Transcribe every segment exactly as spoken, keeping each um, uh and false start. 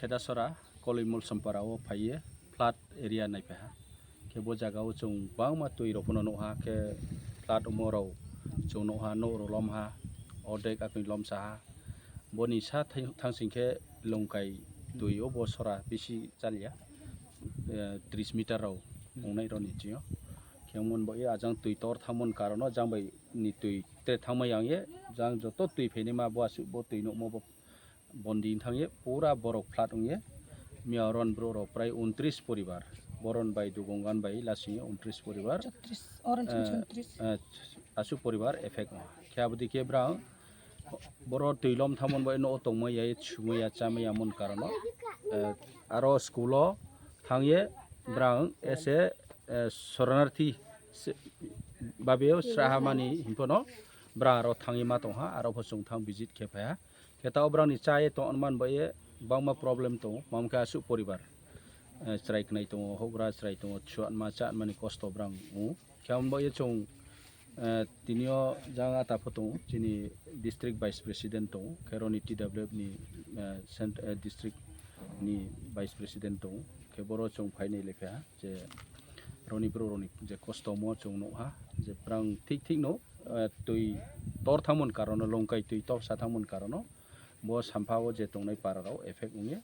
Dasora Koloi Mulsompara o phaiye flood area naiphaiha. Khe bo jaga o chwng bangma twi rok phano nukha, khe flood omo rok chwng nukha, nok rok lomha, ordek akni lomsaha. Boni sa thai-, thangsing khe Longkai twi o bo sora bisi chaliya, eh, tris meter rok wngnai rokni chwng. Khe wngmani bo e ajang twi tor thangmani karon o jang bai ni twi tre thangma yang ye, jang joto twi phainai ma bo aswk bo twi nukmo bo bondi thang ye pura borok flood wng ye. Miya oron borok rok prai untris poribar, boron bai Dugongan bai lasing ye untris poribar. Chotris, oron chini eh, chotris. Eh, aswk poribar effect wng khe abodi khe brang boro twi lom thamon bai no tongma ya, chumai ya, chamai ya mon karon o, eh, aro school o thang ye brang ese, eh, soronarthi se-, babe o sraha mani hinphono brang aro thang ye ma tongha, aro pho chwng thang visit khe phaiha. Khe ta o brang ni cha ye tong man bai ye bangma problem tongo, mam khe aswk poribar, eh, chwrai khnai tongo, hobra chwrai tongo, chuanma chanmani kosto brang wngo. Khe abo bai ye chwng, eh, tini o jang ata pho tongo, chini district vice president tongo, khe roni T W F ni, eh, cent-, eh, district ni vice president tongo, khe boro chwng phainai le kha je roni bro roni je kosto mo chwng nukha, je brang thik thik no, eh, twi tor thangmani karon o, Longkai twi tor sa thangmani karon o, bo sampha o je tongnai para rok effect wng ye,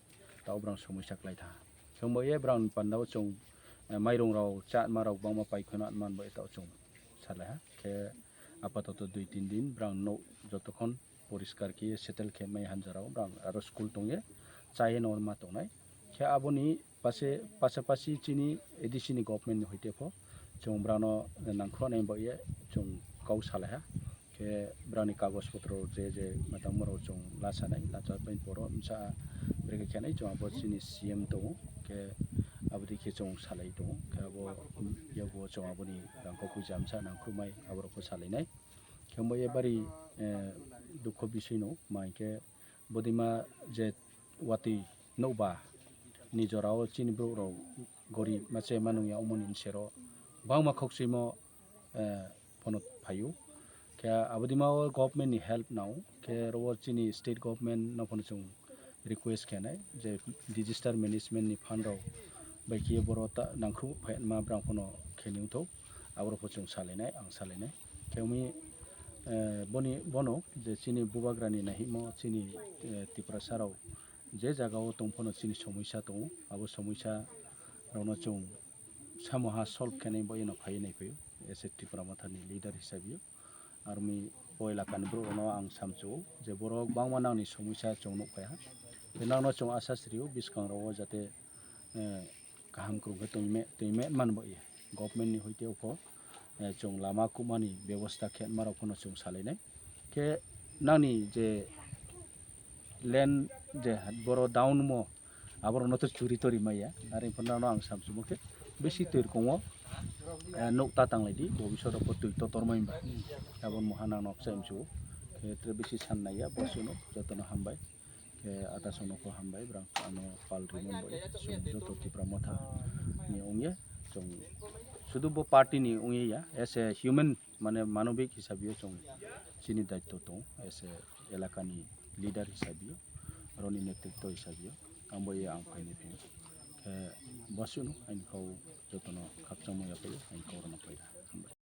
ta o brang somoi sa klai tha. Chwng bo ye brang panda o chwng, eh, mairung rok, chanma rok bangma pai kheno man bo eta o chwng salai ha. Khe apatoto dui tin din brang no jotokhon poriskar khe settle khe mai hanjara o brang aro school tong ye cha ye no ma tongnai. Khe aboni pase, pasapasi chini A D C ni government ni hoite pho chwng brano nangkhroknai bo ye chwng kok salai ha. Khe brani kagoj potro je je matangma rok chwng la sanai, la cha pai poro msa brekhe khenai chwng abo chini C M tongo, khe aboni khe chwng salai tongo, khe abo yago chwng aboni rangkho puisa msa nangkhrumai aborok khe salainai. Khe bo ye bari, eh, dukho bisui no ma hinkhe bodima je watwi nokba ni jora o chini borok rok gorib ma che ma nungya omoni sero bangma khokchimo, eh, phano phaio. Khe abodima o government ni help nao, khe oro chini state government no phano chwng request khenai je disaster management ni fund rok bai khe boro ta nangkhu phaima brang phano khenwi thok, aborok pho chwng salainai, ang salainai. Khe wngwi, eh, boni, bono je chini bubagrani nahimo chini, eh, Tiprasa rok je jaga o tong phano chini somosya tongo, abo somosya rokno chwng samoha solve khenai bai no phaiwi nai phaiwi as a Tipra Motha ni leader hisabe o. Aroni o elaka ni borok rokno ang samchu o je borok bangma nangni somosya chwng nuk phaiha, tei nangno chwng asa sri o bwskang rok o jate, eh, kaham kwrwng khe tongwi me-, tongwi man bo ye government ni hoite o pho, eh, chwng lama kubmani bebosta khe ma rok phano chwng salainai. Khe nangni je land je boro down mo aborok no to churi tori maya, are phano nangno ang samsumo khe bisi twi rwkong o, eh, nuk ta tang lai di, bobisot o pho twi to tor mai ba. Aboni moha nangno khe samsu o, khe tre bisi san nai ya, bo suno jotono hambai. Khe ata sono kho hambai, brang ano pal rimon bai, chwng joto Tipra Motha ni ongye, chwng sudu bo party ni ongye ya, as a human, mane manobik hisabe o chwng chini daitto tong, as a elaka ni leader hisabe o, aroni netritto hisabe o, ang bai ang phaini phaio. Khe bo suno aini kau jotono khakchangma yaphaio, aini kau rwna phaio.